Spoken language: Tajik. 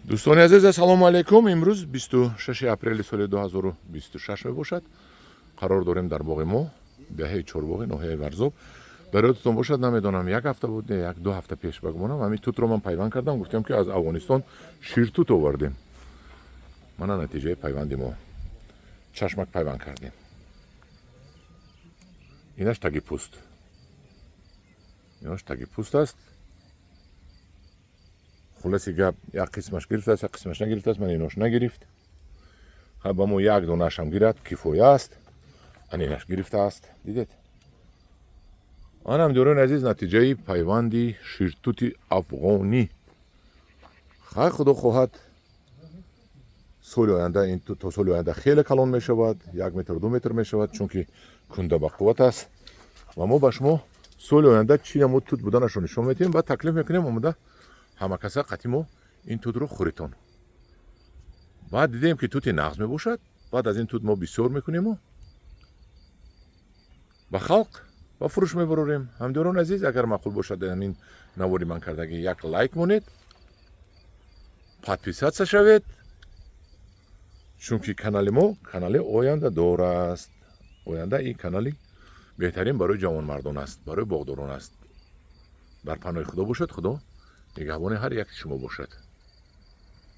Дӯстони азиз, ассалому алайкум. Имрӯз 26 апрели соли 2026 мебошад. Қарор дорем дар боғи мо, деҳаи Чорбоғи, ноҳияи Варзоб. Дар ёдатон бошад, намедонам, як ҳафта буд, не, як ду ҳафта пеш, ба гумонам, ҳамин тутро ман пайванд кардам. Гуфтем, ки аз Афғонистон ширтут овардем. Мана натиҷаи пайванди мо. Чашмак пайванд кардем. Инаш таги пӯст, инаш таги пӯст аст. Хулоси гап, як қисмаш гирифтааст, як қисмаш нагирифтааст. Ман инош нагирифт. Ха, ба мо як донашам гирад, кифоя аст. Ан инаш гирифтааст, дидед? Анам, дӯрони азиз, натиҷаи пайванди ширтути афғонӣ. Хай, худо хоҳад, соли оянда ин то соли оянда хеле калон мешавад, 1 метр, 2 метр мешавад, чунки кунда ба қувват аст. Ва мо ба шумо соли оянда чӣ намуд тут буданашро нишон медиҳем ва таклиф мекунем: омода ҳама каса қати мо ин тутро хӯритон. Баъд дидем, ки тути нағз мебошад. Баъд аз ин тут мо бисёр мекунему ба халқ ба фурӯш мебарорем. Ҳамдиёрони азиз, агар маъқул бошад ҳамин навори ман кардагӣ, як лайк монед, подписаться шавед, чунки канали мо канали ояндадор аст. Оянда ин канали беҳтарин барои ҷавонмардон аст, барои боғдорон аст. Дар паноҳи Худо бошад. Худо нигаҳбони ҳар яки шумо бошад.